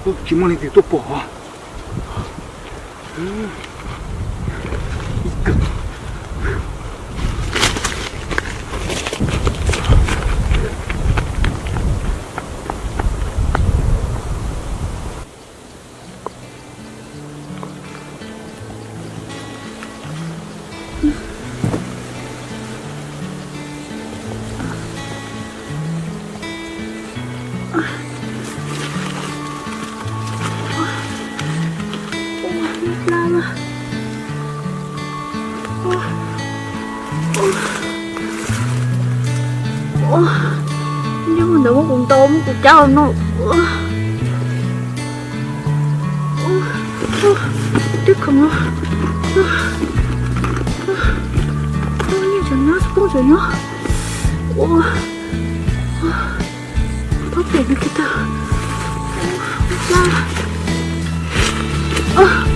Tsis muaj leej twg tuaj pom. Nyob ntawd muab kuv ntaus muab kuv cab no. Twb khoom no. Nyob tseem nyob, tsis poob tseem nyob. Ua, pab pem no kiag tag. Ua,